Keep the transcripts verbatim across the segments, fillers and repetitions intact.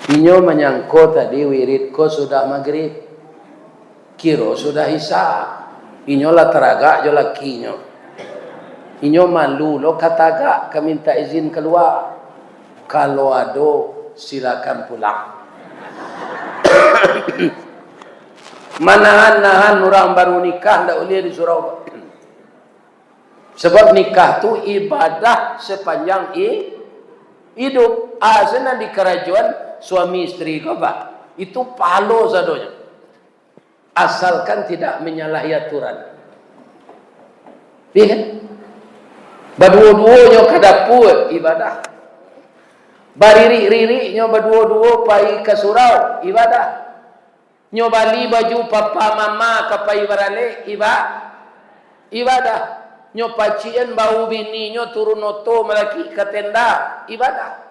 Inyo manyangko tadi wirid ko sudah magrib, kiro sudah isya. Inyo lah taragak jo lakinyo. Inyo malu lo ka tagak, ka minta izin kalua. Kalau ado, silakan pulang. Manahan-nahan urang baru nikah ndak ulih di surau. Sebab nikah tu ibadah sapanjang i-, iduik. Asa nan dikarajoan suami isteri ko, Pak, itu pahalo sadonyo. Asalkan tidak menyalahi aturan. Iya kan? Baduo-duonyo ka dapua, ibadah. Baririk-ririknyo baduo-duo pai ka surau, ibadah. Nyo bali baju papa mama ka pai baralek, iba-, ibadah. Nyo pacian bau bininyo turun oto malakik ka tenda, ibadah.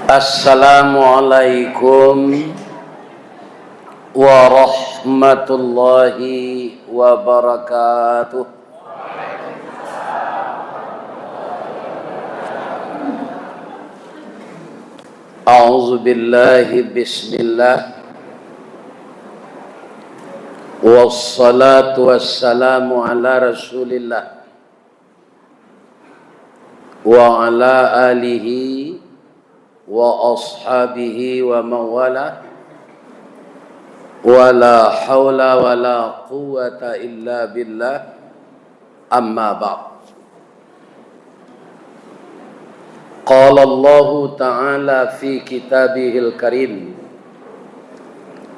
Assalamualaikum warahmatullahi wabarakatuh. A'udzu billahi, bismillah. Wassalatu wassalamu ala Rasulillah wa ala alihi wa ashabihi wa man wala. Wala haula wala quwwata illa billah. Amma ba'd. Qala Allahu ta'ala fi kitabihil karim.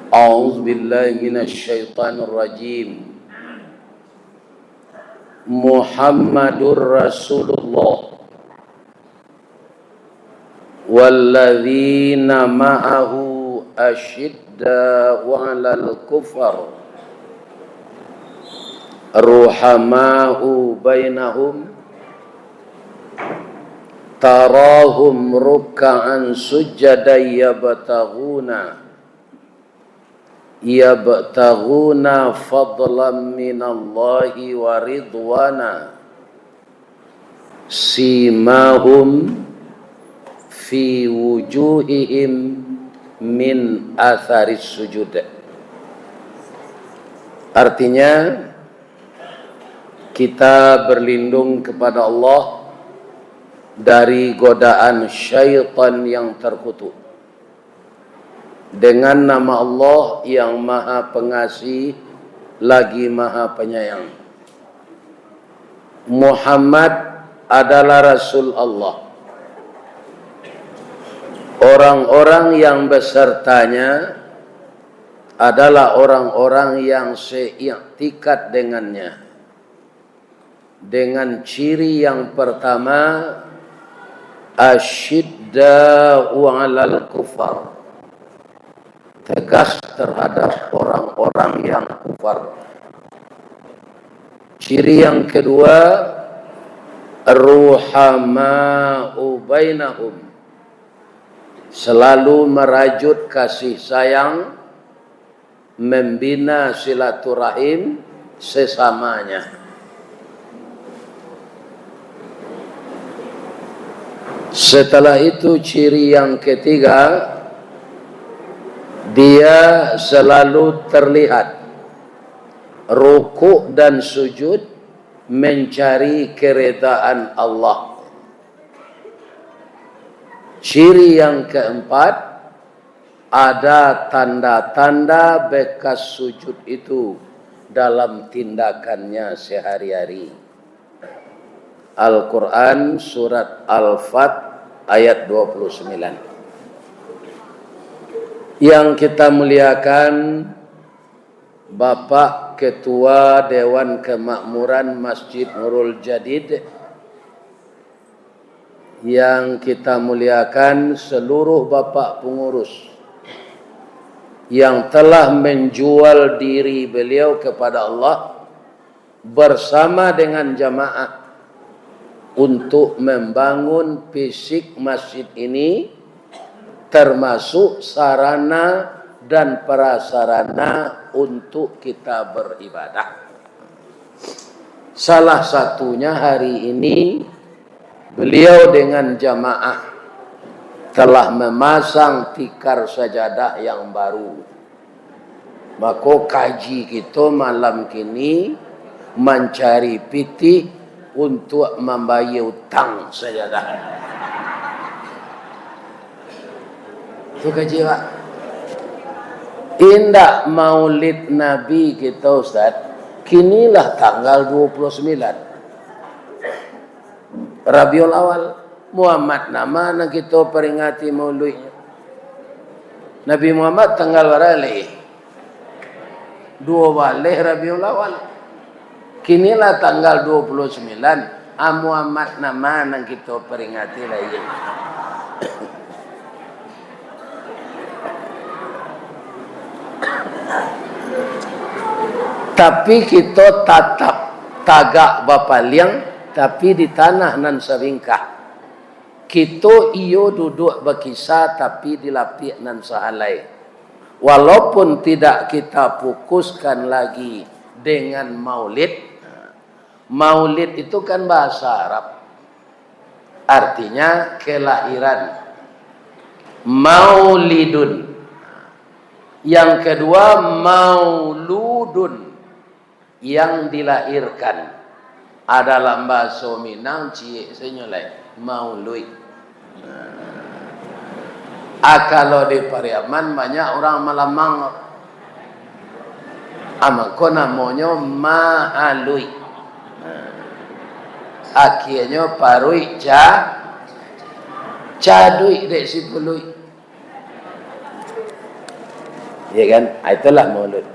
A'udzu billahi minasy syaithanir rajim. Muhammadur Rasulullah walladzina ma'ahu asyidda'u 'alal kufar ruhama'u bainahum tarahum ruk'an sujjadan yabtaghuna yabtaghuna fadlan minallahi wa ridwana simahum fi wujuhihim min atharis sujud. Artinya, kita berlindung kepada Allah dari godaan syaitan yang terkutuk. Dengan nama Allah yang Maha Pengasih, lagi Maha Penyayang. Muhammad adalah Rasul Allah. Orang-orang yang besertanya adalah orang-orang yang seiktikad dengannya. Dengan ciri yang pertama, asyidda'u 'alal kufar, tegas terhadap orang-orang yang kufar. Ciri yang kedua, ruhama'u bainahum, selalu merajut kasih sayang, membina silaturahim sesamanya. Setelah itu, ciri yang ketiga, dia selalu terlihat rukuk dan sujud mencari keredaan Allah. Ciri yang keempat, ada tanda-tanda bekas sujud itu dalam tindakannya sehari-hari. Al-Quran, surat Al-Fat, ayat dua puluh sembilan. Yang kita muliakan, Bapak Ketua Dewan Kemakmuran Masjid Nurul Jadid, yang kita muliakan seluruh bapak pengurus yang telah menjual diri beliau kepada Allah bersama dengan jamaah untuk membangun fisik masjid ini, termasuk sarana dan prasarana untuk kita beribadah. Salah satunya hari ini, beliau dengan jamaah telah memasang tikar sajadah yang baru. Mako, kaji kito malam kini mancari pitih untuak mambayia utang sajadah. Tu kaji, Pak. Indak maulid Nabi kito, Ustaz. Kini lah tanggal dua puluh sembilan Rabiul Awal. Muhammad nama nan kito peringati mauluidnyo? Nabi Muhammad tanggal bara lai? Duo baleh Rabiul Awal. Kini lah tanggal dua puluh sembilan, a, Muhammad nama nan kito peringati lai? Tapi kito tatap tagak bapaliang, tapi di tanah nan sabingkah. Kito iyo duduak bakisa, tapi di lapiak nan sahalai. Walaupun tidak kita fokuskan lagi dengan maulid. Maulid itu kan bahasa Arab. Artinya kelahiran. Maulidun. Yang kedua, mauludun. Yang dilahirkan. A, dalam bahaso Minang, ciek sajo lai, mauluik. A, kalau di Pariaman banyak urang malamang. A, mako namonyo maaluik. Akianyo paruik ca-, caduik dek si puluik. Ya kan? A, itulah maulud.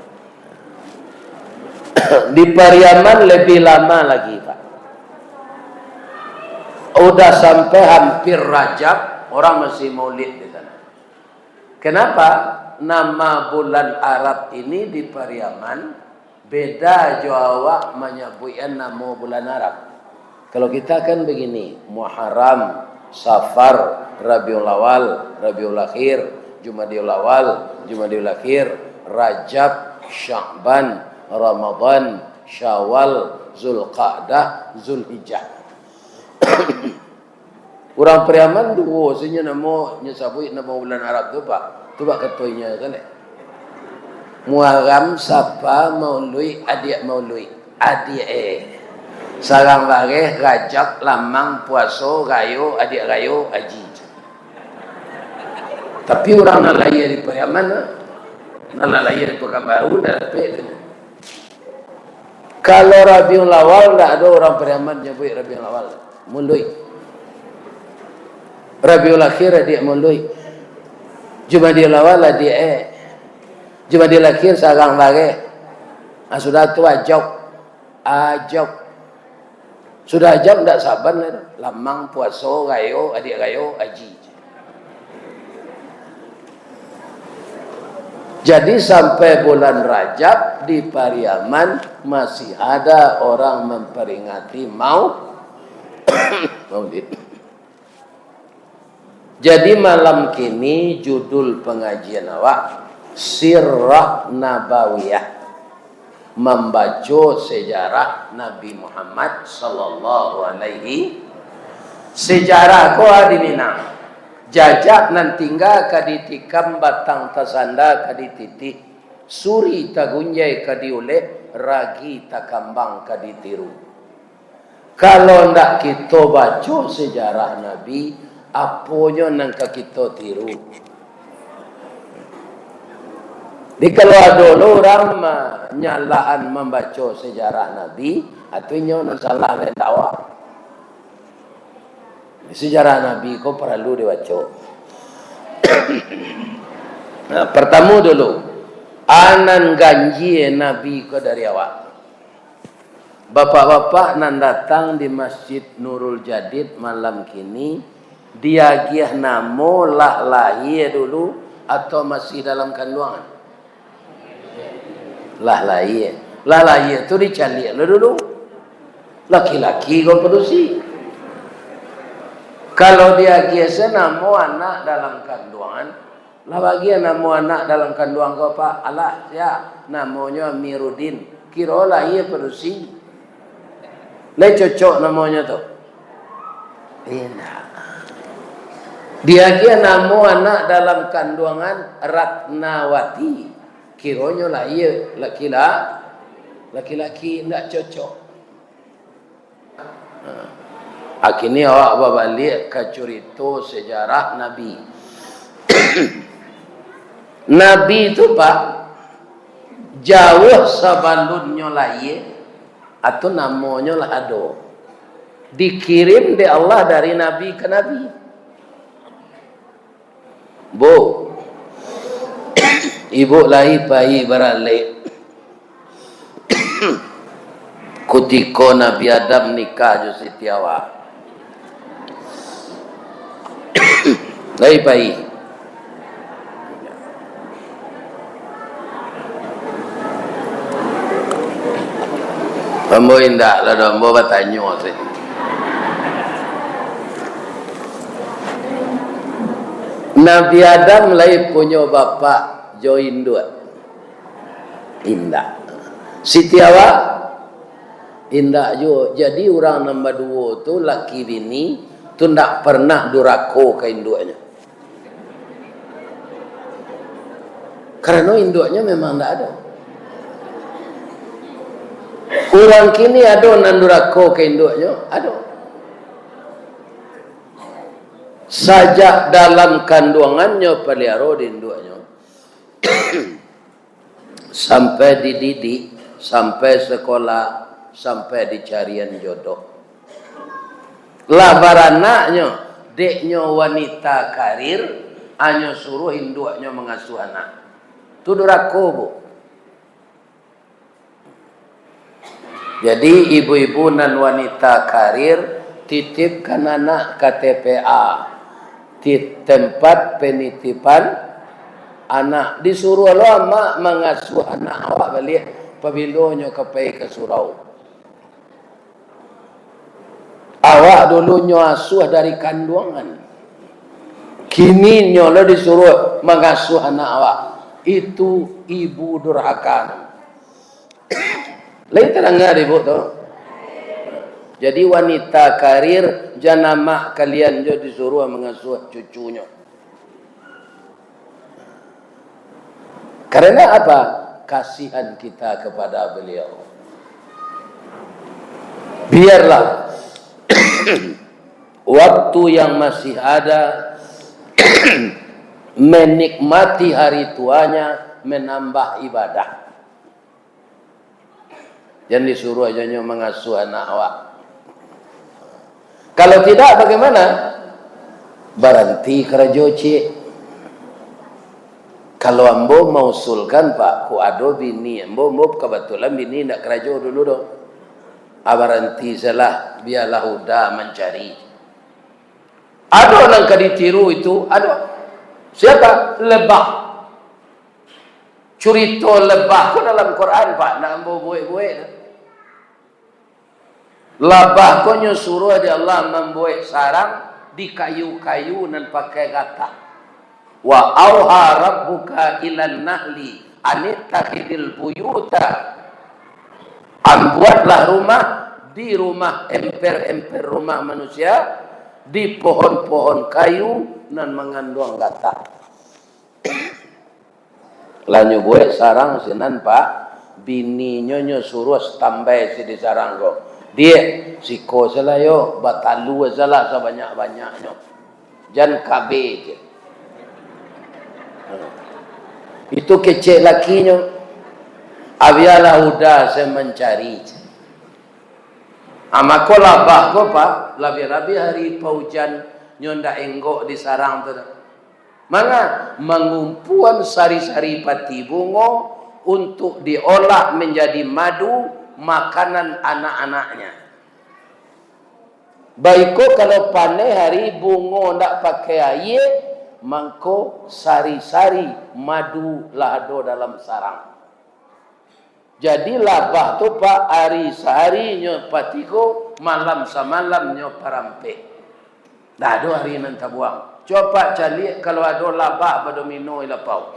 Di Pariaman lebih lama lagi, Pak. Udah sampai hampir Rajab, orang masih maulid di sana. Kenapa? Nama bulan Arab ini di Pariaman beda jo awak manyabuikan namo bulan Arab. Kalau kita kan begini, Muharram, Safar, Rabiul Awal, Rabiul Akhir, Jumadiul Awal, Jumadiul Akhir, Rajab, Sya'ban, Ramadan, Syawal, Zulqa'dah, Zulhijjah. Urang Pariaman duo sajo namo nyo sabuik namo bulan Arab tu, Pak. Tu bak kato inyo kan, eh? Muharram, Safar, Mauluik, adiak Mauluik, adiak, eh. Sarang bareh, Rajab, Lamang, Puaso, Rayo, adiak Rayo, Aji. Tapi urang nan lahia di Pariaman, nan lahia di Pakanbaru, ndak dapek tu. Kalau Rabiul Awal, ndak ado urang Pariaman nyabuik Rabiul Awal. Mauluik. Rabiul Akhir, adiak Mauluik. Jumadiul Awal, adiak, eh. Jumadiul Akhir, sarang bareh. Ah, sudah tu, Ajab. Ajab. Sudah Ajab, ndak saban lai tu. Lamang, Puaso, Rayo, adiak Rayo, Aji. Jadi, sampai bulan Rajab di Pariaman masih ada orang memperingati mau-, Maulid. Jadi, malam kini judul pangajian awak Sirah Nabawiyah. Mambaco sejarah Nabi Muhammad sallallahu alaihi. Sejarah ko di Minang. Jajak nan tingga ka ditikam, batang tasanda ka dititih, suri tagunjai ka diulek, ragi takambang ka ditiru. Kalau ndak kito baco sejarah Nabi, aponyo nan ka kito tiru? Jadi, kalau ado lo urang ma-, nyalahan mambaco sejarah Nabi, atu inyo nan salah, lain dakwah. Sejarah Nabi ko paralu dibaco. Nah, partamo dulu, a nan ganjie Nabi ko dari awak. Bapak-bapak nan datang di Masjid Nurul Jadid malam kini, diagiah namo lah lahia dulu atau masih dalam kanduangan? Lah lahia. Lah lahia tu dicaliak lo dulu. Laki-laki ko padusi. Kalau diagiah se namo anak dalam kanduangan, lah bagian namo anak dalam kanduangan ko, Pak, alah, sia, namonyo Amiruddin. Kiro lahia padusi. Lai cocok namonyo tu? Indak. Diagiah namo anak dalam kanduangan Ratnawati. Kironyo lahia laki-la-, laki-laki, indak cocok. Nah, kini awak babaliak ka curito sejarah Nabi. Nabi tu, Pak, jauah sabalunnyo lahia, atau namonyo lah ado. Dikirim dek Allah dari nabi ka nabi. Bu, ibu lai pai baralek kutiko Nabi Adam nikah jo Siti Hawa. Lai pai. Ambo indak lah doh, ambo batanyo sajo. Nabi Adam lai punyo bapak jo induak? Indak. Siti Hawa? Indak juo. Jadi, urang nan baduo tu, laki bini tu, ndak pernah durako ka induaknyo. Karano induaknyo memang ndak ado. Urang kini ado nan durako ka induaknyo? Ado. Sajak dalam kanduangannyo paliaro dek induaknyo, sampai dididik, sampai sekolah, sampai dicarian jodoh. Lah baranaknyo, deknyo wanita karir, anyo suruah induaknyo mangasuah anak. Tu durako, Bu. Jadi, ibu-ibu nan wanita karir, titipkan anak ka T P A, ti-, tempat penitipan anak. Disuruah lo amak mangasuah anak awak baliak, pabilo nyo ka pai ka surau. Awak dulu nyo asuah dari kanduangan. Kini nyo lo disuruah mangasuah anak awak. Itu ibu durhaka. Lai tadanga dek ibu tu? Jadi, wanita karir, jan amak kalian jo disuruah mangasuah cucunyo. Karena apa? Kasihan kita kepada beliau. Biarlah waktu yang masih ada, menikmati hari tuanya, menambah ibadah. Jan disuruah jo nyo mangasuah anak awak. Kalau tidak, bagaimana? Baranti karajo ciek. Kalau ambo mausulkan, Pak, kok ado bini ambo, ambo kabatulan bini indak karajo dulu doh. Ah, baranti sajolah, bialah Huda mancari. Ado nan ka ditiru itu, ado. Siapa? Lebah. Curito lebah ko dalam Quran, Pak, ndak ambo buek-buek doh. Lebah ko nyo suruah dek Allah mambuek sarang di kayu-kayu nan pakai gatah. "Wa auha rabbuka ilan nahli anittakhidil buyuta." Buatlah rumah di rumah emper-emper rumah manusia, di pohon-pohon kayu nan manganduang gatah. Lah nyo buek sarang sinan, Pak, bininyo nyo suruah standby si di sarang ko. "Diak, siko sajolah yo, batalua sajolah sabanyak-banyaknyo. Jan kabeh," cek. Itu kecek lakinyo. "Ah, bialah Huda se mancari," cek. Ah, mako lebah ko, Pak, labiah-labiah ari paujan, nyo ndak enggok di sarang tu doh. Manga? Mangumpuan sari-sari pati bungo untuk diolah manjadi madu, makanan anak-anaknya. Baiko kalau paneh ari, bungo ndak pakai aia, mangko sari-sari madu lah ado dalam sarang. Jadi labah tu, Pak, ari sahari nyo patigo, malam samalam nyo parampek. Ndak ado ari nan tabuang. Cubo, Pak, caliak kalau ado labah badomino di lapau.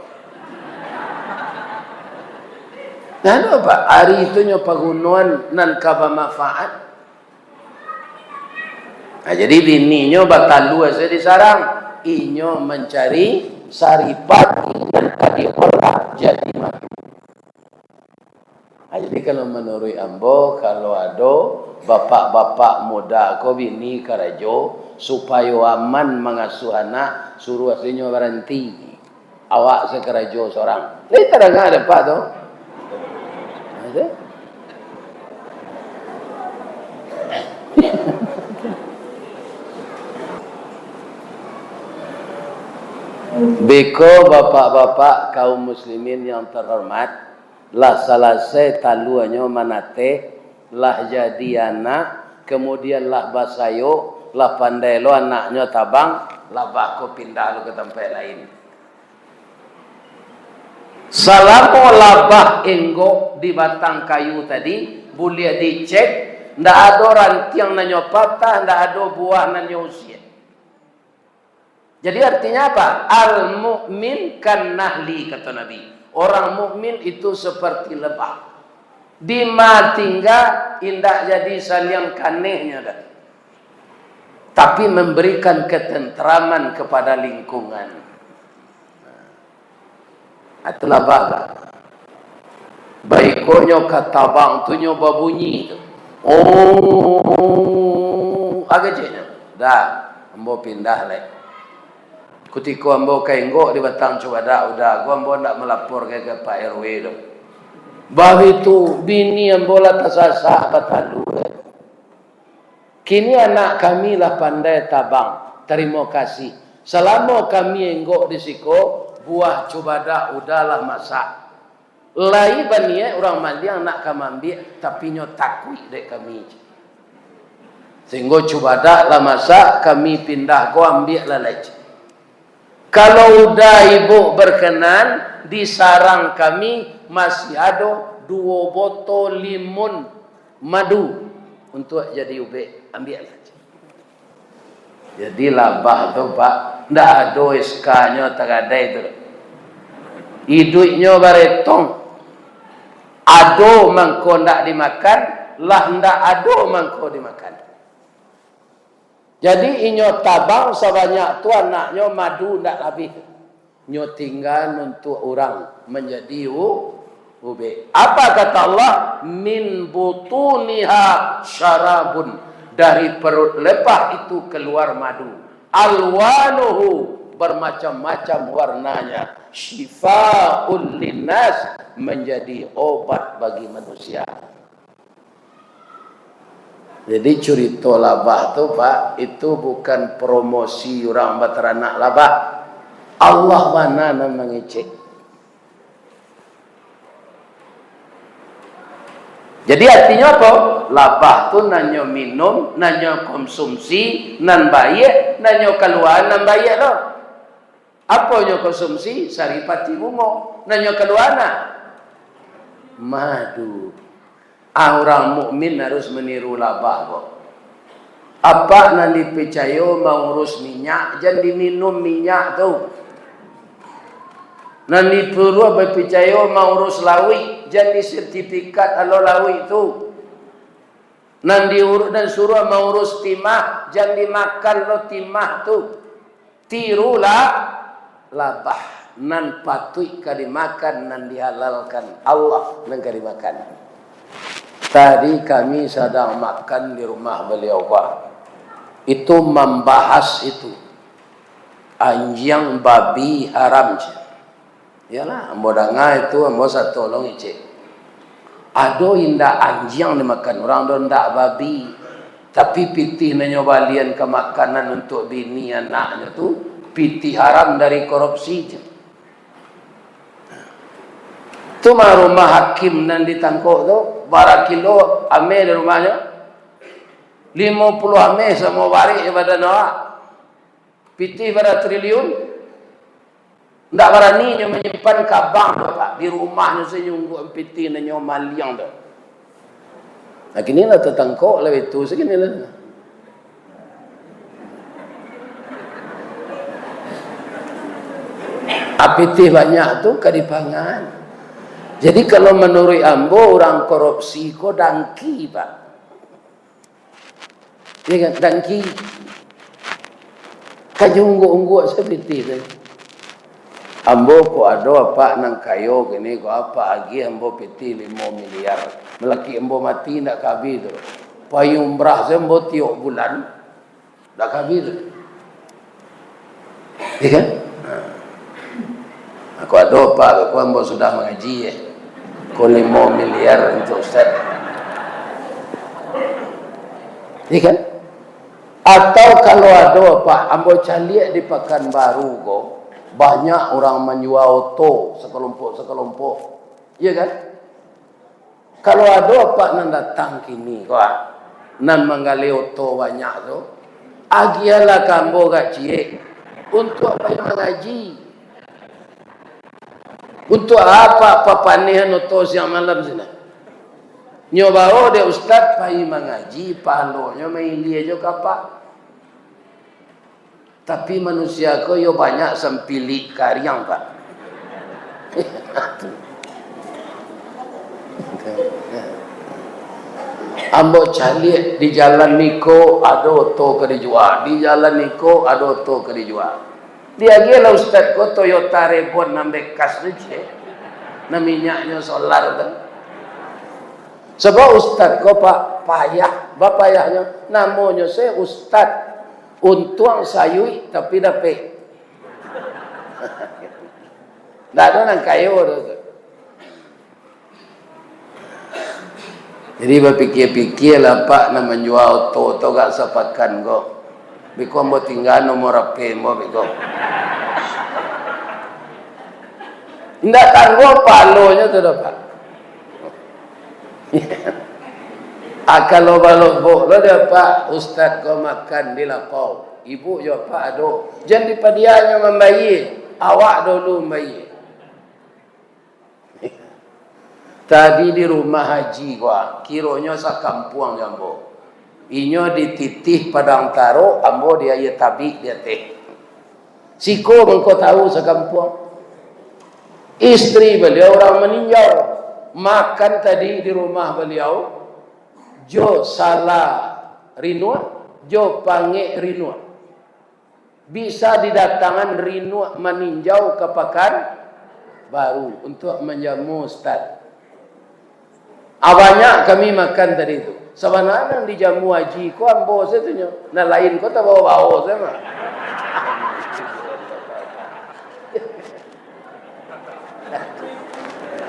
Ndak ado, Pak, ari tu nyo pagunoan nan ka bamanfaat. Nah, jadi bininyo batalua sajo di sarang. Inyo mancari saripati nan ka diolah jadi madu. Nah, jadi kalau manuruik ambo, kalau ado bapak-bapak muda ko bini karajo, supayo aman mangasuah anak, suruah sajo inyo baranti. Awak sakarajo sorang. Lai tadanga dek Apak tu? Ado? Beko bapak-bapak kaum muslimin yang terhormat, lah salasai taluanyo manateh, lah jadi anak, kemudian lah basayok, lah pandai lo anaknyo tabang, lah bako pindah lo ka tampek lain. Salamo labah enggok di batang kayu tadi, buliah dicek, ndak ado rantiang nan nyo patah, ndak ado buah nan nyo usiak. Jadi artinya apa? Al-mu'min kan nahli, kata Nabi. Orang mukmin itu seperti lebah. Dima tingga, indak jadi saliang kanehnyo doh. Tapi memberikan ketentraman kepada lingkungan. Nah, itulah baba. Baikonyo ka tabang tu nyo babunyi tu. Oh, agak je nyo. Dah, ambo pindah lai. Kutiko ambo ka enggok di batang cubadak uda ko, ambo ndak malapor ka, ka Pak R W tu. Babitu, bini ambo lah tasasak batalua. Kini anak kami lah pandai tabang. Tarimo kasih. Salamo kami enggok di siko, buah cubadak uda lah masak. Lai baniaik urang maliang nak ka maambiak, tapi nyo takuik dek kami. Sahinggo cubadak lah masak, kami pindah ko ambiak lah lai. Kalau uda ibuk berkenan, di sarang kami masih ado duo botol limun madu untuak jadi ubek, ambiak lah. Jadi labah tu, Pak, ndak ado S K-nyo tagadai tu. Iduiknyo baretong. Ado mangko ndak dimakan, lah ndak ado mangko dimakan. Jadi inyo tabang sabanyak tu, anaknyo madu ndak labiah. Nyo tinggaan untuak urang manjadi u-, ubek. Apa kata Allah? "Min butuniha syarabun." Dari perut lebah itu keluar madu. "Alwanuhu," bermacam-macam warnanya. "Syifaun linnas," menjadi obat bagi manusia. Jadi, curito labah tu, Pak, itu bukan promosi urang bataranak labah. Allah bana nan mangecek. Jadi, artinyo apo? Labah tu nan nyo minum, nan nyo konsumsi, nan baiak, nan nyo kaluaan, nan baiak lo. Apo nyo konsumsi? Saripati bungo. Nan nyo kalua nah? Madu. Ah, urang mukmin harus maniru labah ko. Apak nan dipicayo maurus minyak, jan diminum minyak tu. Nan disuruah bapicayo maurus lauik, jan disertifikat alo lauik tu. Nan diurus, nan suruah maurus timah, jan dimakan lo timah tu. Tirulah labah, nan patuik ka dimakan, nan dihalalkan Allah nan ka dimakan. Tadi kami sadang makan di rumah baliau, Pak. Itu mambahas itu, anjiang, babi haram, ceh. Iyolah, ambo danga itu, ambo sato lo ngecek. Ado indak anjiang dimakan urang, ado indak babi. Tapi pitih nan nyo balian ka makanan untuak bini anaknyo tu, pitih haram dari korupsi, ceh. Tu mah rumah hakim nan di Tangkok tu, bara kilo ameh di rumahnyo? Limo puluah ameh samo barek jo badan awak. Pitih bara triliun. Ndak barani nyo manyimpan kabang tu, Pak. Di rumahnyo sajo nyungguak pitih, nan nyo maliang tu. Nah, kini lah tatangkok lah itu, sakini lah. Apitih banyak tu ka dipangan. Jadi, kalau manuruik ambo, urang korupsi ko dangki, Pak. Iyo kan, dangki. Ka diungguak-ungguak sapitih tu. Ambo ko ado apak nan kayo kini ko, apak agiah ambo pitih limo miliar. Malakik ambo mati ndak ka abih tu. Pai umrah se ambo tiok bulan, ndak ka abih tu. Iyo kan? Nah. Ako ado, Pak, ko ambo sudah mangaji, eh. Ko limo miliar untuak Ustaz. Iyo kan? Atau kalau ado, Pak, ambo caliak di Pakanbaru ko, banyak urang manjua oto sakalompok-sakalompok. Iyo kan? Kalau ado apak nan datang kini ko, ah, nan manggaleh oto banyak tu, agiahlah ka ambo agak ciek, untuak pai mangaji. Untuak apak papanihan oto siang malam sinan? Nyo bao dek ustad pai mangaji, pahalonyo mailia jo ka apak. Tapi manusia ko yo banyak sampilik kariang, Pak. Ambo caliak di jalan niko ado oto ka dijua, di jalan niko ado oto ka dijua. Diagiahlah ustad ko Toyota Reborn nan bekas tu ciek, nan minyaknyo solar tu. Sabab ustad ko, Pak, payah, bapayahnyo, namonyo se ustad. Untuang sayuik tapi dapek. Ndak ado nan kayo tu. Jadi bapikia-pikialah, Pak, nan manjua oto tu agak sapakan ko. Beko ambo tingga nomor H P ambo beko. Indak tangguang pahalonyo tu doh, Pak. Ah, kalau balobok lo dapek ustad ko makan di lapau, ibuk jo apak ado. Jan dipadianyo mambayie, awak dulu mambayie. Tadi di rumah haji ko, ah, kironyo sakampuang jo ambo. Inyo dititih padang tarok, ambo di aia tabik di ateh. Siko mangko tahu sakampuang. Istri baliau urang maninjau. Makan tadi di rumah baliau, jo sala rinuak, jo pangek rinuak. Bisa didatangan rinuak maninjau ka Pakanbaru untuak manjamu ustad. Ah, banyak kami makan tadi tu. Sabananyo nan dijamu haji ko ambo sajo tu nyo. Nan lain ko tabao-bao sajo mah.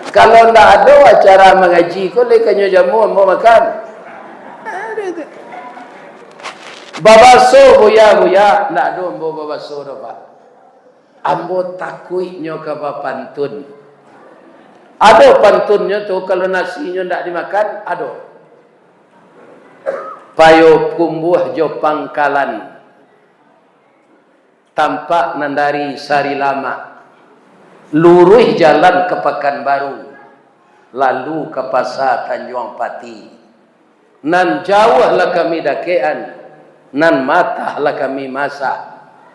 Kalau ndak ado acara mangaji ko, lai ka nyo jamu ambo makan. Babaso buya-buya, ndak ado ambo babaso doh, Pak. Ambo takuik nyo ka bapantun. Ado pantunnyo tu, kalau nasinyo ndak dimakan, ado. Payokumbuah jo Pangkalan, tampak nan dari Sarilamak, luruih jalan ka Pakanbaru, lalu ka Pasa Tanjuang Pati. Nan jauah lah kami dakekan, nan matah lah kami masak.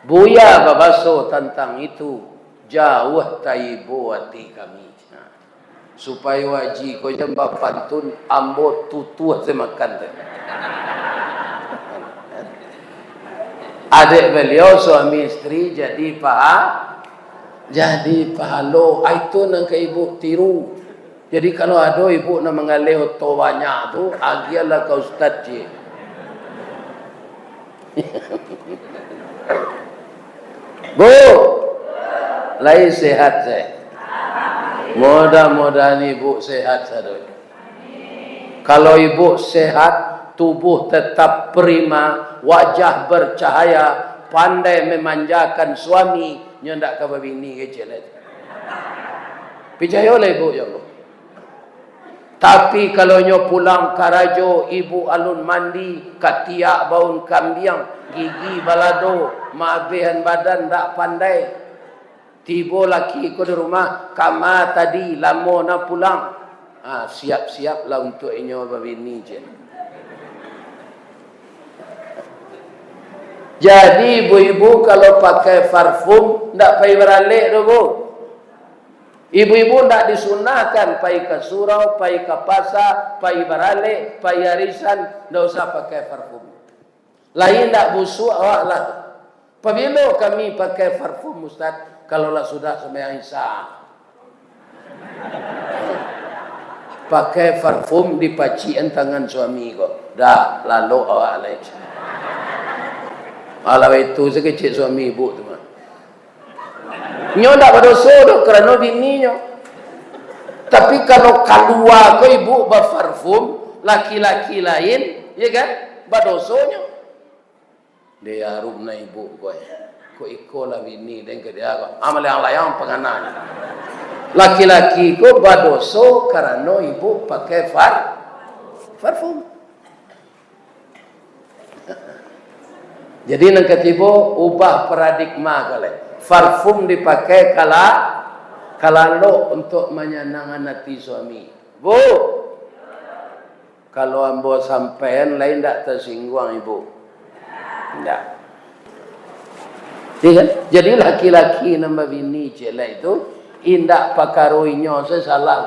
Buya babaso tantang itu, jauah taibo ati kami. Supayo haji ko jan bapantun, ambo tutuah se makan tu. Adek baliau suami istri jadi paha-, jadi pahalo. Ah, itu nan ka ibuk tiru. Jadi, kalau ado ibuk nan manggaleh oto banyak tu, agiahlah ka ustad ciek. Bu, lai sehat se? Mudah-mudahan ibuk sehat sadoe. Kalau ibuk sehat, tubuh tetap prima, wajah bercahaya, pandai memanjakan suami, nyo ndak ka babini kecek lai. Picayolah ibuk, ya Allah. Tapi, kalau nyo pulang karajo, ibuk alun mandi, katiak baun kambiang, gigi balado, maabehan badan, ndak pandai. Tibo laki ko di rumah, "Kama tadi, lamo na pulang." Ah, siap-siaplah untuak inyo babini, cek. Jadi, ibu-ibu kalau pakai parfum, ndak pai baralek doh, Bu. Ibu-ibu ndak disunahkan pai ka surau, pai ka pasa, pai baralek, pai arisan, ndak usah pakai parfum. Lai ndak busuak awak lah. "Pabilo kami pakai parfum, Ustaz?" "Kalau lah sudah sumbayang Isya." Pakai parfum dipacikan tangan suami ko. Dah, lalok awak lai. Alah, itu sakecek suami ibu tu mah. Nyo ndak badoso doh, karano bininyo. Tapi kalau kalua ko ibu baparfum, laki-laki lain, ya kan, badosonyo. Dia harum na ibu ko, eh. Ko iko lah bini den ka dia ko. Ah, malayang-layang pangananyo. Laki-laki ko badoso karano ibu pakai par-, parfum. Jadi, nan katibo, ubah paradigma kalai. Parfum dipakai kala-, kalalok untuak manyanangkan ati suami. Bu, kalau ambo sampaian, lai ndak tasingguang ibu? Ndak. Iya kan? Jadi, laki-laki nan babini ciek lai tu, indak pakaro inyo sajo salah.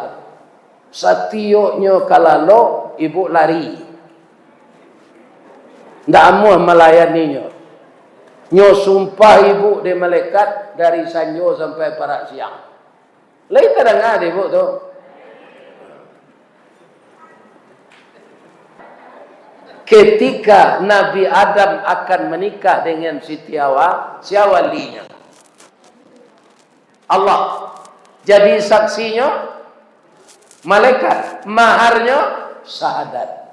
Satioknyo kalalok, ibu lari. Ndak amuah malayaninyo. Nyo sumpah ibu dek malaikat dari sanjo sampai parak siang. Lai tadanga dek ibu tu? Ketika Nabi Adam akan menikah dengan Siti Hawa, sia walinyo? Allah. Jadi saksinyo malaikat. Maharnyo syahadat.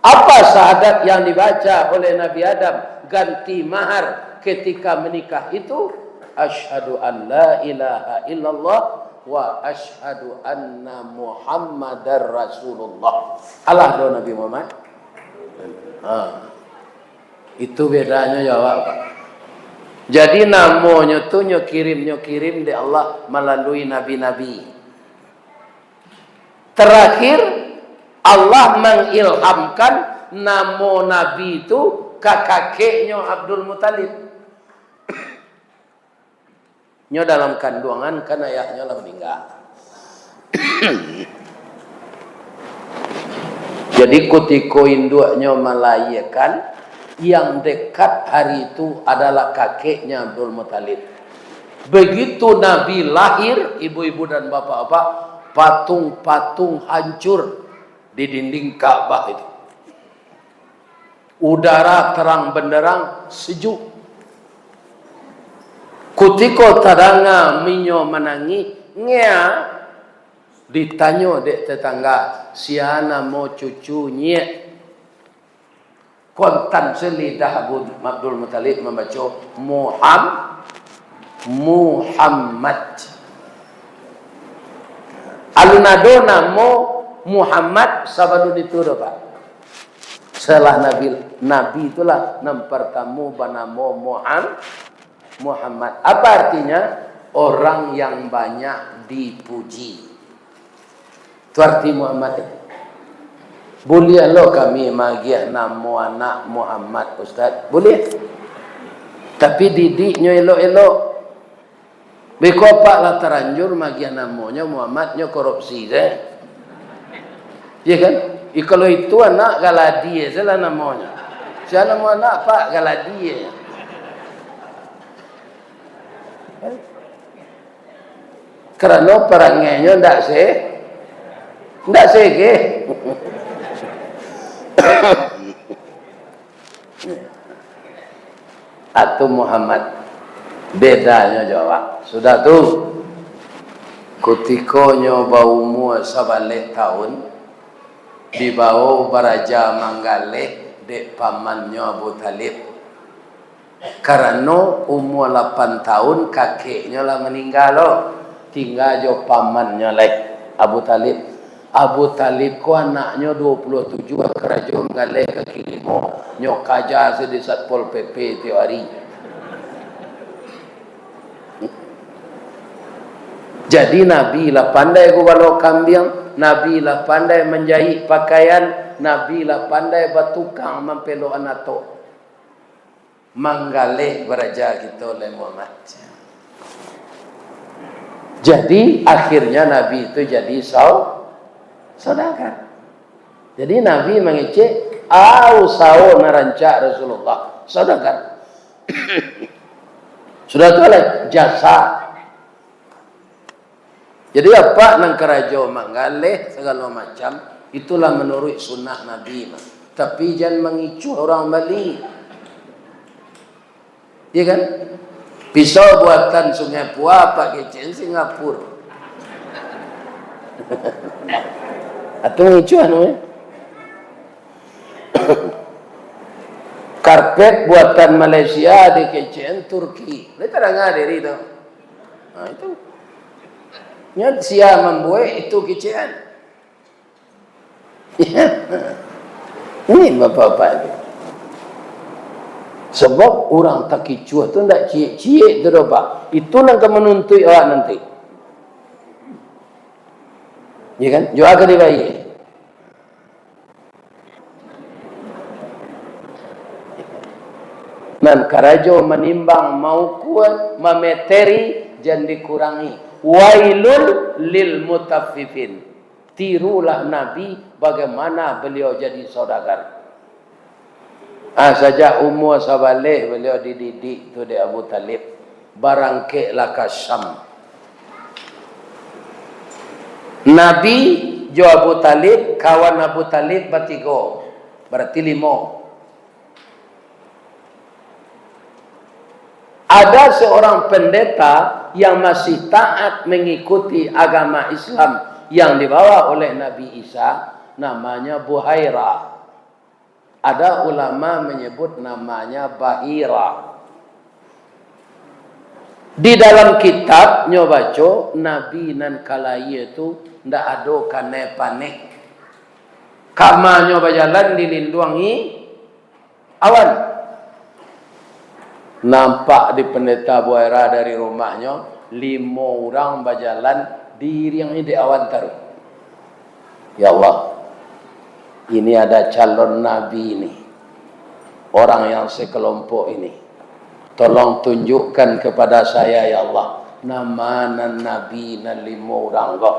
Apa syahadat yang dibaca oleh Nabi Adam ganti mahar ketika menikah itu? "Asyhadu an la ilaha illallah wa asyhadu anna Muhammadar Rasulullah." Alah doh Nabi Muhammad. Ha. Itu bedanyo jo awak, Pak. Jadi, namonyo tu nyo kirim, nyo kirim dek Allah malalui nabi-nabi. Terakhir, Allah mangilhamkan namo nabi tu ka kakeknyo Abdul Muthalib. Nyo dalam kanduangan, kan ayahnyo lah maningga. Jadi, kutiko induaknyo malahiakan, yang dekat hari itu adalah kakeknya Abdul Muthalib. Begitu Nabi lahir, ibu-ibu dan bapak-bapak, patung-patung hancur di dinding Ka'bah itu. Udara terang benderang, sejuk. Kutiko tadanga minyo manangih, ngea, ditanyo dek tetangga, "Sia namo cucu nyiak?" Kontan se lidah Abu Abdul Muthalib mambaco, "Muham-, Muhammad." Alun ado namo Muhammad sabalun itu doh, Pak. Setelah Nabi, Nabi itulah nan partamo banamo Muham-, Muhammad. Apa artinya? Orang yang banyak dipuji. Tu arti Muhammad tu. Buliah lo kami magiah namo anak Muhammad, Ustaz? Buliah. Tapi didiknyo elok-elok. Beko apak lah taranjur magiah namonyo Muhammad, nyo korupsi se. Iya kan? I, kalau itu anak Galadi se lah namonyo. Sia namo anak, Pak? Galadi se. Karano parangainyo ndak se-, ndak sege. Atau Muhammad, bedanyo jo awak. Sudah tu, kutikonyo baumua sabaleh taun, dibawo baraja manggaleh dek pamannyo Abu Thalib. Karano umua lapan taun, kakeknyo lah maningga lo, tingga jo pamannyo lai, Abu Thalib. Abu Thalib ko anaknyo duo puluah tujuah, karajo manggaleh kaki limo, nyo kaja se di Satpol P P tiok ari. Jadi, Nabi lah pandai gubalo kambiang, Nabi lah pandai manjahik pakaian, Nabi lah pandai batukang mampelok anato. Manggaleh baraja kito lai Muhammad. Jadi, akhirnya Nabi itu jadi sau-, saudagar. Jadi, Nabi mangecek, ah, usaho nan rancak Rasulullah, saudagar. Sudah tu lah jasa. Jadi, apak nan karajo manggaleh sagalo macam, itulah manuruik sunnah Nabi mah. Tapi, jan mangicuah urang bali. Iya kan? Pisau buatan Sungai Pua, apak kecekan Singapura. Atau mangicuah namanya. Karpet buatan Malaysia dikecekan Turki. Lai tadanga diri tu. Nah, itu. Nya sia mambuek itu kecekan. Ini bapak-bapak ni. Sebab urang takicuah tu ndak ciek-ciek tu doh, Pak. Itu nan ka manuntuik awak nanti. Ya kan? Jua ka dibayar. Nan karajo manimbang, maukua, mameteri, jan dikurangi. Wailul lil mutaffifin. Tirulah Nabi, bagaimana beliau jadi saudagar. Ah, sajak umua sabaleh baliau dididik tu dek Abu Talib. Barangkeklah ka Syam. Nabi jo Abu Talib, kawan Abu Talib batigo, bararti limo. Ada seorang pendeta yang masih taat mengikuti agama Islam yang dibawa oleh Nabi Isa, namanya Buhairah. Ada ulama menyebut namanya Bahira. Di dalam kitab nyo baco, Nabi nan ka lahia tu ndak ado kanai paneh. Kama nyo bajalan dilinduangi awan. Nampak di Pendeta Buhaira dari rumahnyo, limo urang bajalan diiriangi dek awan taruih. Ya Allah, ini ada calon nabi ini, orang yang sekelompok ini. Tolong tunjukkan kepada saya, ya Allah, nama nan nabi nan limo urang ko,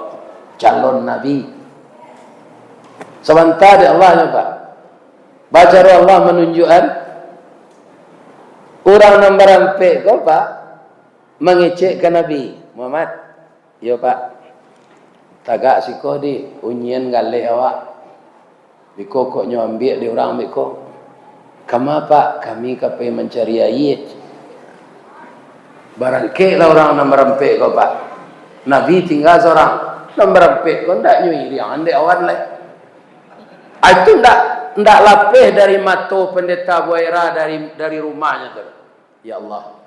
calon nabi. Sabanta dek Allah nyo, Pak. Baco Allah manunjukkan urang nan barampek ko, Pak, mangecek ka Nabi Muhammad. Iyo, Pak. Tagak siko di, unyian galeh awak. Biko kok nyo ambiak di urang biko. Kama, Pak? Kami ka pai mancari aia. Barangkeklah urang nan barampek ko, Pak. Nabi tingga sorang. Nan barampek ko ndak nyo iriangan dek awan lai. Ah, itu ndak, ndak lapeh dari mato Pendeta Buhaira dari, dari rumahnyo tu. Ya Allah.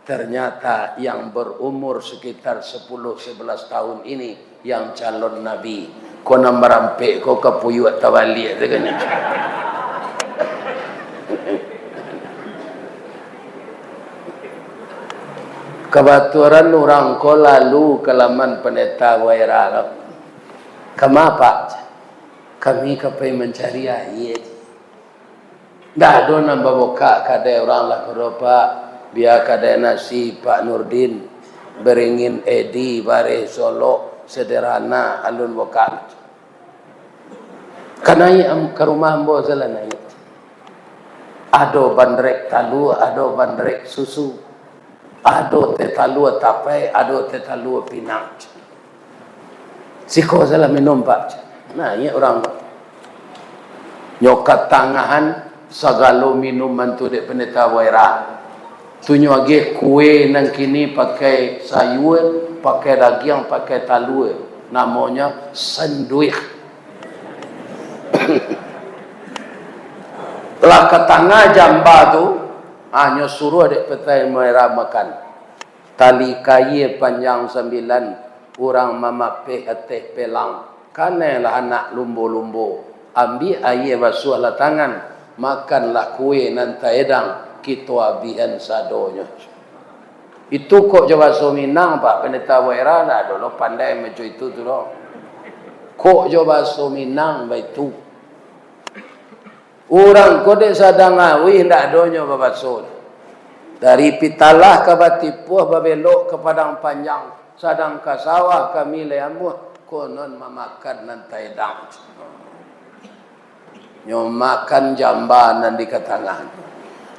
Ternyata yang berumur sekitar sepuluh sebelas tahun ini yang calon nabi. Ko nan barampek ko kapuyuak tabaliak tu kan. Kabatulan urang ko lalu ka laman Pendeta Buhaira ko. Kama, Pak? Kami ka pai mancari aia. Ndak ado nan babukak kadai urang lah ko doh, Pak. Bia kadai nasi Pak Nurdin, Beringin Edi, Bareh Solok, Sederhana, alun bukak. Ka naiak am-, ka rumah ambo salah naiak. Ado bandrek talua, ado bandrek susu. Ado teh talua tapai, ado teh talua pinang. Siko salah minum, Pak. Nah, iyo urang tu. Nyo katangahan sagalo minuman tu dek Pendeta Buhaira. Tu nyo agiah kue nan kini pakai sayua, pakai dagiang, pakai talua. Namonyo sanduik. Lah katangah jamba tu, ah, nyo suruah dek Pendeta Buhaira makan. Tali kaia panjang sambilan, urang mamapeh ateh pelang. Kanailah anak lumbo-lumbo, ambiak aia basuahlah tangan, makanlah kue nan taedang, kito abihan sadonyo. Itu kok jo baso Minang, Pak Pendeta Buaira, ndak ado lo pandai macam itu tu lo. Kok jo baso Minang baitu. Urang ko dek sadang awih, ndak adonyo babaso. Dari Pitalah ka Batipuah, babelok ka Padang Panjang, sadang ka sawah kami lai amuah, konon mamakan nan taedang. Nyo makan jamba nan di katangah.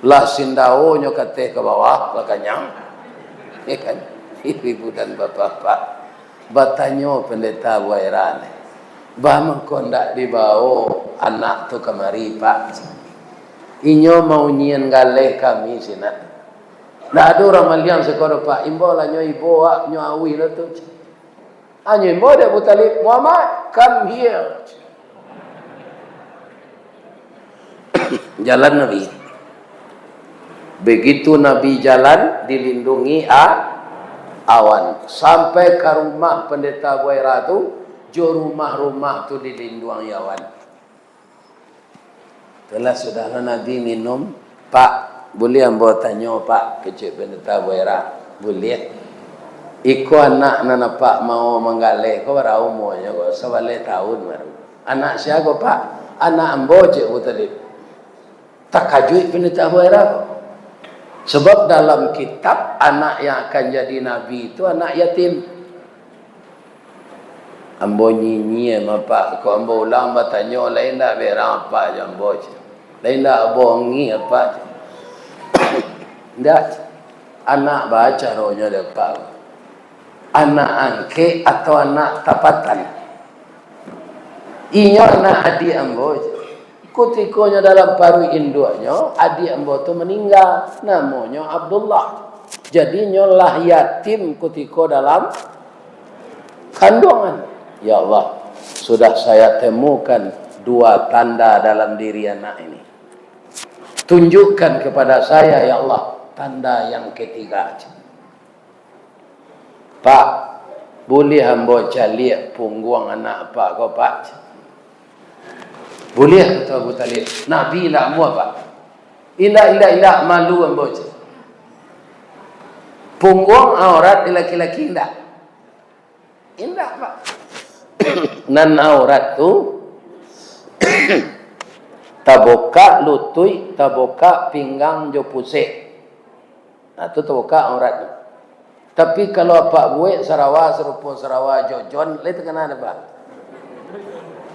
Lah sindao nyo kateh ka bawah, lah kanyang. Ya kan? Ibu dan bapak-bapak. Batanyo Pendeta Buaira ni, "Bah, mangko ndak dibawo anak tu kamari, Pak? Inyo maunyian galeh kami sinan." "Ndak ado urang maliang siko doh, Pak. Imbau lah nyo ibo awak, nyo awih lah tu." Anyo imbau dek Abu Talib, "Muhammad, come here." Jalan Nabi. Begitu Nabi jalan, dilindungi a-, awan. Sampai ka rumah Pendeta Buaira tu, jo rumah-rumah tu dilindungi awan. Itulah, sudahlah Nabi minum, "Pak, buliah ambo tanyo, Pak?" kecek Pendeta Buaira. "Buliah." "Iko anak nan Apak mau manggaleh ko, bara umuanyo ko?" "Sabaleh taun baru." "Anak sia ko, Pak?" "Anak ambo," cek Abu Talib. Takajuik Pendeta Buaira ko. Sebab dalam kitab, anak yang akan jadi nabi tu anak yatim. "Ambo nyinyia, Pak. Kok ambo ulang batanyo, lai indak berang Apak jo ambo, cek. Lai indak bongi Apak, cek." "Indak, cek. Anak baa caronyo dek Apak? Anak angkek atau anak tapatan?" "Inyo anak adiak ambo, cek. Kutiko nyo dalam paruik induaknyo, adiak ambo tu maningga, namonyo Abdullah. Jadi, nyo lah yatim kutiko dalam kanduangan." "Ya Allah, sudah saya temukan dua tanda dalam diri anak ini. Tunjukkan kepada saya, ya Allah, tanda yang ketiga." "Pak, buliah ambo caliak pungguang anak Apak ko, Pak?" "Buliah," kato Abu Talib. "Nabi indak amuah, Pak." "Indak, indak, indak, malu ambo," cek. "Pungguang aurat laki-laki indak?" "Indak, Pak." "Nan aurat tu, tabukak lutuik, tabukak pinggang jo pusek. Nah, tu tabukak aurat tu. Tapi kalau Apak buek sarawa sarupo sarawa Jojon, lai takana dek Apak.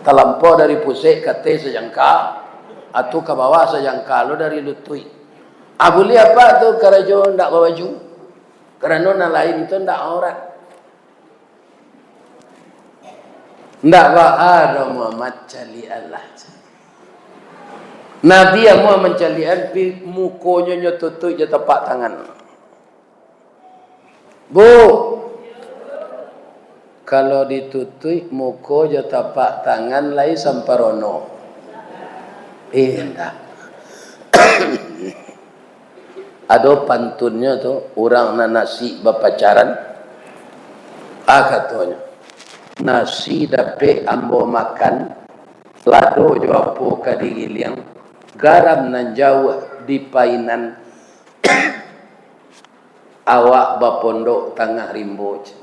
Talampau dari pusek ka ateh sajangka, atau ka bawah sajangka lo dari lutuik. Ah, buliah Apak tu karajo ndak babaju, karano nan lain tu ndak aurat." "Ndak baa doh, Muhammad, caliaklah." Nabi amuah mancaliakan, pi-, mukonyo nyo tutuik jo tapak tangan. "Bu, kalau ditutuik muko jo tapak tangan, lai samparono?" "Indak." Ado pantunnyo tu, urang nan nasi bapacaran, ah, katonyo, "Nasi dapek ambo makan, lado jo apo ka digiliang, garam nan jauah di painan, awak bapondok tangah rimbo, cek.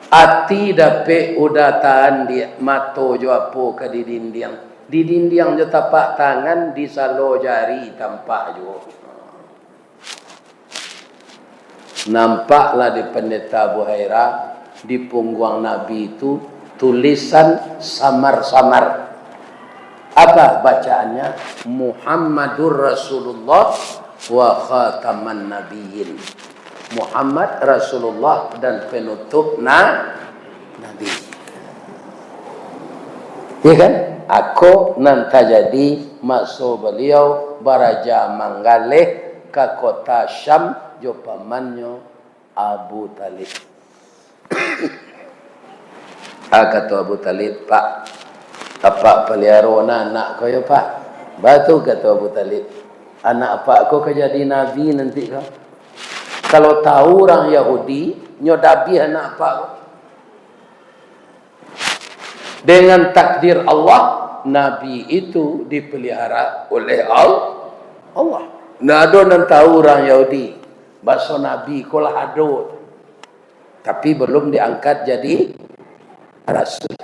Ati dapek uda taandiak, mato jo apo ka di dindiang, di dindiang jo tapak tangan, di salo jari tampak juo." Nampaklah di Pendeta Buhaira, di pungguang Nabi tu, tulisan samar-samar. Apa bacaannya? "Muhammadur Rasulullah wa khataman nabiyyin." Muhammad Rasulullah dan penutup na-, Nabi. Ya kan? Ako nan tajadi maso baliau baraja manggaleh ka kota Syam jo pamannyo Abu Talib. Ah, kato Abu Talib, "Pak, apak paliaro nah anak ko yo, Pak?" "Batua," kato Abu Talib. "Anak apak ko ka jadi nabi nanti ko. Kalau tahu urang Yahudi, nyo dabiah anak apak ko." Dengan takdir Allah, Nabi itu dipelihara oleh Al-, Allah. Ndak ado nan tahu urang Yahudi. Baso Nabi ko lah ado, tapi belum diangkat jadi rasul.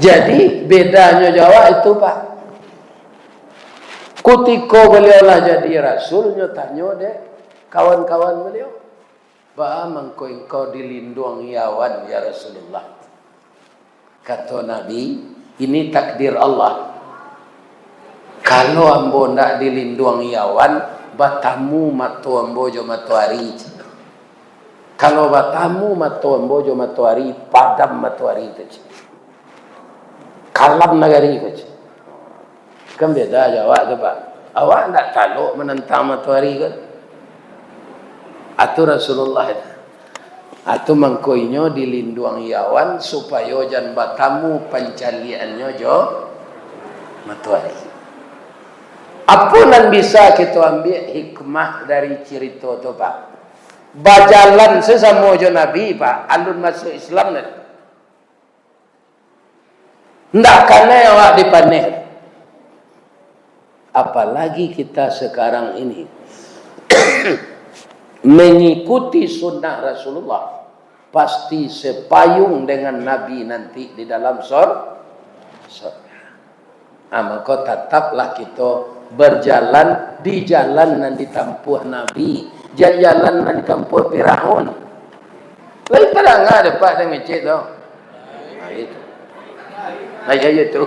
Jadi, bedanyo jo awak itu, Pak. Kutiko baliau lah jadi rasul, nyo tanyo dek kawan-kawan baliau, "Baa mangko engkau dilinduangi awan, ya Rasulullah?" Kato Nabi, "Ini takdir Allah. Kalau ambo ndak dilinduangi awan, batamu mato ambo jo matoari. Kalau batamu mato ambo jo matoari, padam matoari tu, cik. Kalam nagari ko, cik." Kan beda jo awak tu, Pak. Awak ndak talok manantang matoari kan. Atu Rasulullah itu. Atu mangko inyo dilinduangi awan supayo jan batamu pancaliakannyo jo matoari. Apo nan bisa kito ambiak hikmah dari cirito tu, Pak? Bajalan sasamo jo Nabi, Pak, alun masuak Islam tadi. Ndak kanai awak dipaneh. Apalagi kita sekarang ini mengikuti sunnah Rasulullah, pasti sepayung dengan Nabi nanti di dalam sor-, sorga. Ah, mako tataplah kito berjalan di jalan nan ditampuah Nabi, jan jalan nan ditampuah Firaun. Lai tadanga dek Pak dek ngecek tu. Ah, itu. Nah, iyo, iyo tu.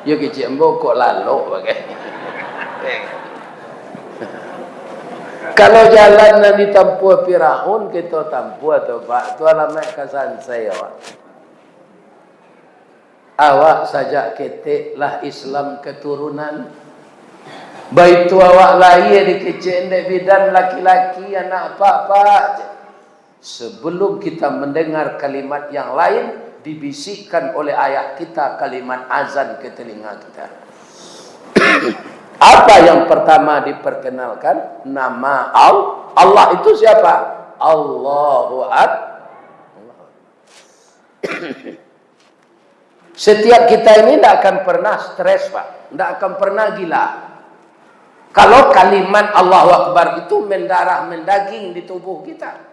Yo kecek ambo kok lalok bagai. Kalau jalan nan ditampuah Firaun kito tampuah tu, Pak, tu alamaik ka sansai awak. Awak sajak ketek lah Islam keturunan. Baitu awak lahia dikecek dek bidan laki-laki, anak apak-apak. Sebelum kita mendengar kalimat yang lain dibisikkan oleh ayah kita, kalimat azan ke telinga kita. Apa yang pertama diperkenalkan? Nama Al-, Allah itu siapa? Allahu Ak-, Setiap kita ini ndak akan pernah stres, Pak. Ndak akan pernah gila. Kalau kalimat Allahu Akbar itu mendarah mendaging di tubuh kita.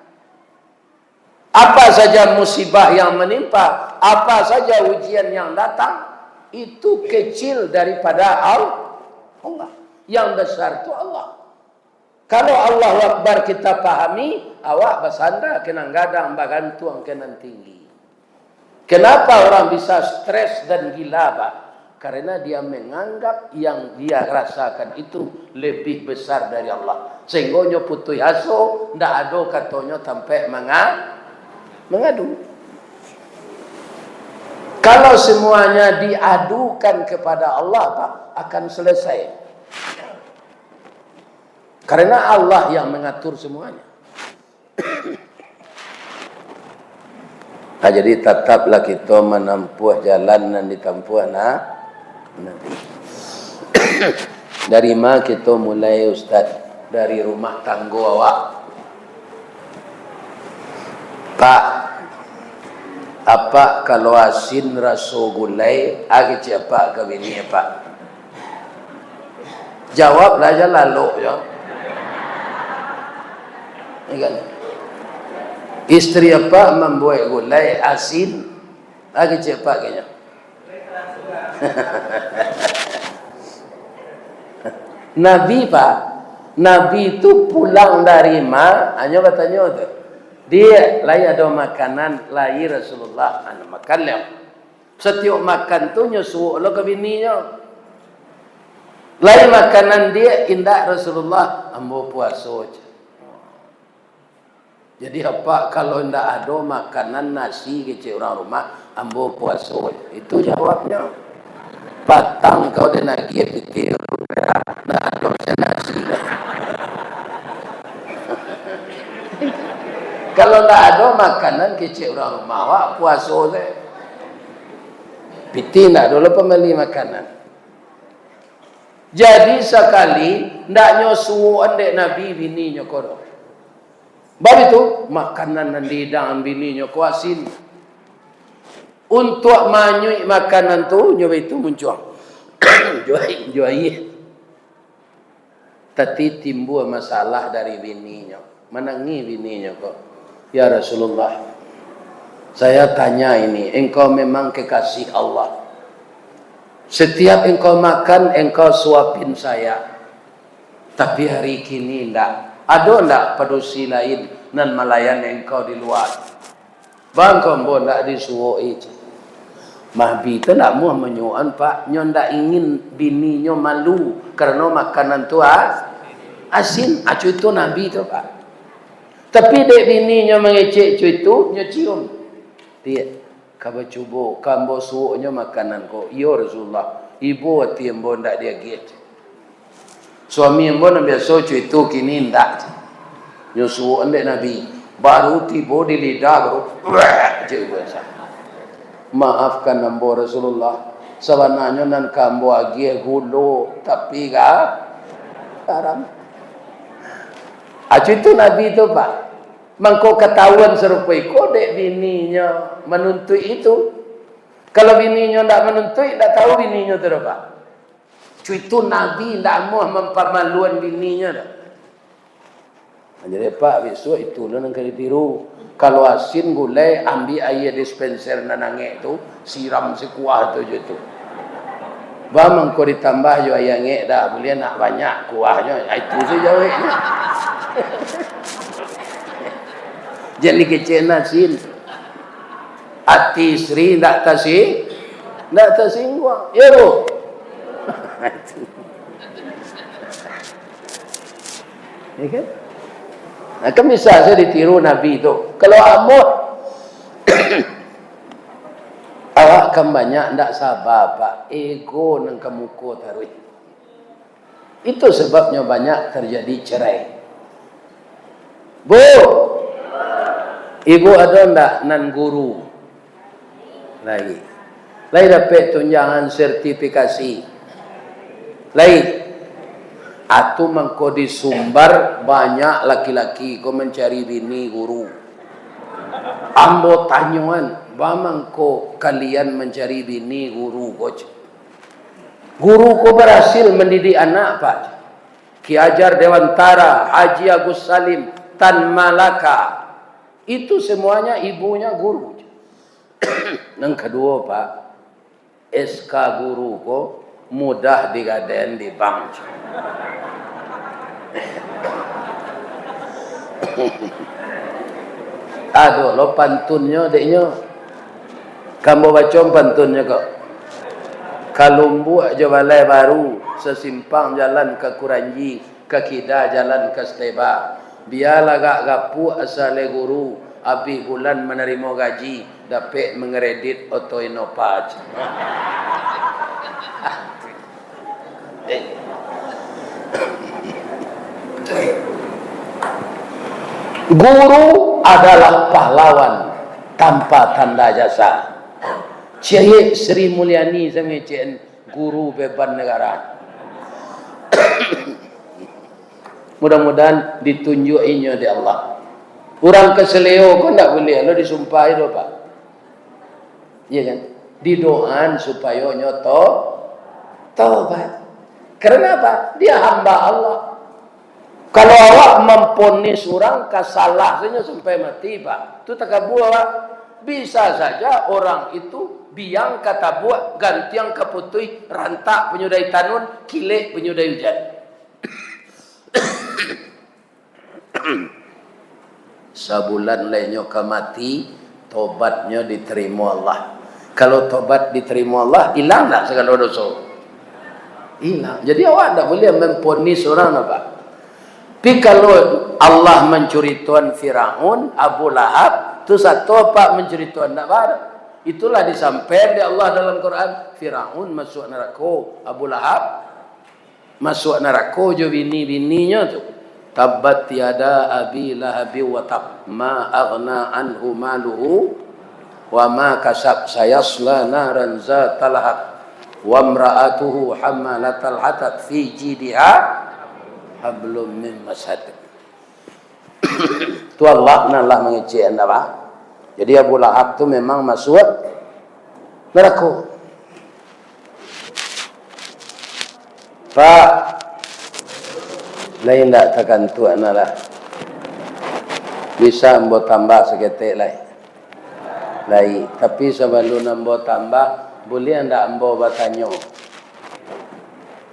Apa saja musibah yang menimpa, apa saja ujian yang datang, itu kecil daripada Al-, Allah. Yang besar itu Allah. Kalau Allahu Akbar kita pahami, awak basanda ka nan gadang, bagantuang ka nan tinggi. Kenapa orang bisa stres dan gila, Pak? Karena dia menganggap yang dia rasakan itu lebih besar dari Allah. Sehingga nyo putuih aso, ndak ado katonyo tampek manga-, mangadu. Kalau semuanya diadukan kepada Allah, Pak, akan selesai. Karena Allah yang mengatur semuanya. Nah, jadi tataplah kito manampuah jalan nan ditampuah na-, Nabi. Dari ma kito mulai, Ustaz? Dari rumah tanggo awak. Pak, apak kalau asin raso gulai, ah, kecek apak ka bini apak. Jawablah jan lalok jo. Ya kan? Istri apak mambuek gulai asin, ah, kecek apak ka nyo. Nabi, Pak, Nabi tu pulang dari ma, hanyo batanyo tu, "Diak, lai ado makanan?" Lai, Rasulullah. Ah, makan liau. Satiok makan tu nyo suok lo ka bininyo. "Lai makanan, Diak?" "Indak, Rasulullah, ambo puaso," cek. Jadi, apak kalau indak ado makanan, nasi, kecek urang rumah, "Ambo puaso." Itu jawabnyo. Patang kau den agiah pitih, ndak ado se nasi. Kalau ndak ado makanan, kecek urang rumah, awak puaso se. Pitih ndak ado lo pambali makanan. Jadi sakali, ndak nyo suokan dek Nabi bininyo ko doh. Bab itu, makanan nan diidangan bininyo ko asin. Untuak maanyuik makanan tu, nyo baitu muncuang. Juai, juai. Tapi timbua masalah dari bininyo. Manangih bininyo ko, "Ya Rasulullah, saya tanya ini, engkau memang kekasih Allah. Setiap engkau makan, engkau suapin saya. Tapi hari kini ndak. Ado ndak padusi lain nan malayan engkau di lua?" "Baa ko ambo ndak disuok-i," cek. Nabi tu ndak amuah manyuok-an, Pak. Nyo ndak ingin bininyo malu karano makanan tu a-, asin. Acuih tu Nabi tu, Pak. Tapi dek bininyo mangecek cuih tu, nyo cium. "Tiek, ka bacubo, ka ambo suoknyo makanan ko." "Iyo, Rasulullah, ibo ati ambo ndak diagiah," cek. "Suami ambo nan biaso cuih tu kini indak," nyo suok dek Nabi. Baru tibo di lidah, baru, "Wah!" je biaso. "Maafkan ambo, Rasulullah. Sabananyo nan ka ambo agiah gulo, tapi ga-, garam." Acuih tu Nabi tu, Pak. Mangko katahuan sarupo iko dek bininyo manuntuik itu. Kalau bininyo ndak manuntuik, ndak tahu bininyo tu doh, Pak. Cuih tu Nabi indak amuah mampamaluan bininyo doh. Jadi, Pak, bisuak itu lo nan ka ditiru. Kalau asin gulai, ambiak aia dispenser nan angek tu, siram sakuah tu jo tu. Baa mangko ditambah jo aia angek, dak buliah nak banyak kuahnyo. Ah, itu sajo jaweknyo. Jadi kecek asin. Ati isteri ndak tasi-, ndak tasingguang. Iyo, Bu? Ya kan? Nah, kan bisa sajo ditiru Nabi tu. Kalau amuah, awak kan banyak ndak saba, Pak. Ego nan ka muko taruih. Itu sababnyo banyak tarjadi cerai. Bu, ibu ado ndak nan guru? Lai. Lai dapek tunjangan sertifikasi? Lai. Atu mangko di Sumbar banyak laki-laki ko mancari bini guru. Ambo tanyoan, baa mangko kalian mancari bini guru ko? Guru ko barasil mandidik anak, Pak. Ki Hajar Dewantara, Haji Agus Salim, Tan Malaka. Itu semuanya ibunya guru. Nan kaduo, Pak, S K guru ko mudah digadaian di bank. Ado lo pantunnyo, deknyo. Ka ambo baco pantunnyo ko. Ka Lumbuak jo Balai Baru, sasimpang jalan ka Kuranji, ka kida jalan ka Steba. Bia lah agak gapuak asa lai guru, abih bulan manarimo gaji, dapek mangaredit oto Innova. Guru adalah pahlawan tanpa tanda jasa. Ciek Sri Mulyani sampai ciek guru beban negara. Mudah-mudahan ditunjuk inyo dek Allah. Urang kasaleo ko ndak buliah lo disumpahi doh, Pak. Iya kan? Didoaan supayo nyo to-, tobat. Karena apa? Dia hamba Allah. Kalau awak mamponis urang ka salah sajo sampai mati, Pak, tu takabua, Pak. Bisa saja orang itu biang ka tabuak, gantiang ka putuih, rantak panyudahi tanun, kilek panyudahi ujan. Sabulan lai nyo ka mati, tobatnyo ditarimo Allah. Kalau tobat ditarimo Allah, ilang ndak sagalo doso? Ilang. Jadi awak ndak buliah mamponis urang, Pak. Tapi kalau Allah mancuritoan Firaun, Abu Lahab, tu sato, Pak, mancuritoan, ndak baa. Itulah disampaian dek Allah dalam Quran, Firaun masuak narako, Abu Lahab masuak narako jo bini-bininyo tu. Tabbat yada Abi Lahabi wa tab, ma aghna anhu maluhu wa ma kasab, sayasla naran zata lahab, wa mra'atuhu hammalatal hatab, fi jidiha hablum min masad. Tu Allah nan lah mangecek anda, Pak. Jadi Abu Lahab tu memang masuak narako. Pak, Lai ndak takantuak nah lah. Bisa ambo tambah saketek lai? Lai, tapi sabalun ambo tambah, buliah ndak ambo batanyo?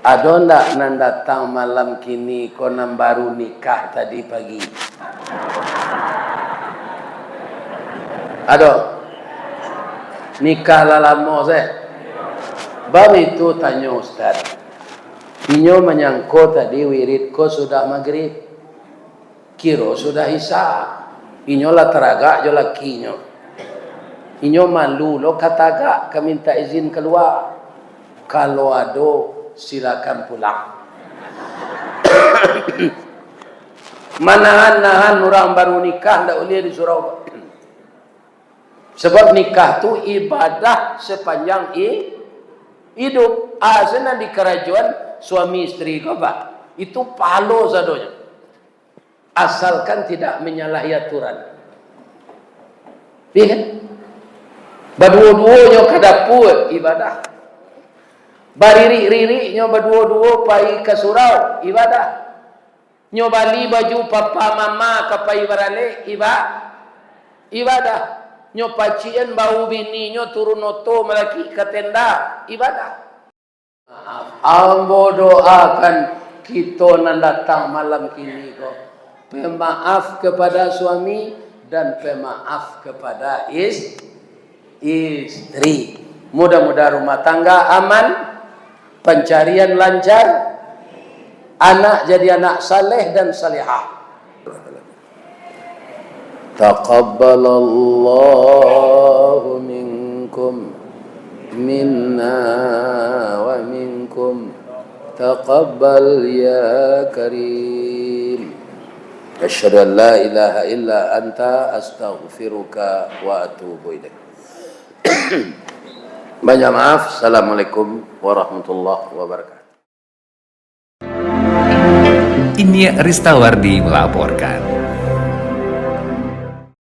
Ado ndak nan datang malam kini ko nan baru nikah tadi pagi? Ado? Nikah lah lamo seh. Bab itu tanyo Ustaz. Inyo manyangko tadi wirid ko sudah magrib. Kiro sudah Isya. Inyo lah taragak jo lakinyo. Inyo malu lo ka tagak, ka minta izin kalua. Kalau ado, silakan pulang. Manahan-nahan urang baru nikah ndak ulih di surau. Sabab nikah tu ibadah sapanjang i-, iduik. Asa nan di karajoan suami isteri ko, Pak, itu pahalo sadonyo. Asalkan tidak menyalahi aturan. Iya kan? Baduo-duonyo ka dapua, ibadah. Baririk-ririknyo baduo-duo pai ka surau, ibadah. Nyo bali baju papa mama ka pai baralek, iba-, ibadah. Nyo pacian bau bininyo turun oto malaki ka tenda, ibadah. Maaf, ambo doakan kito nan datang malam kini ko, pemaaf kepada suami dan pemaaf kepada is-, isteri. Mudah-mudahan rumah tangga aman, pancarian lancar, anak jadi anak saleh dan salehah. Taqabbalallahu minkum, minna wa minkum. Taqabbal ya Karim. Asyhadu an la ilaha illa anta, astaghfiruka wa atubu ilaik. Banyak maaf. Assalamualaikum warahmatullahi wabarakatuh. Inyiak Ristawardi melaporkan.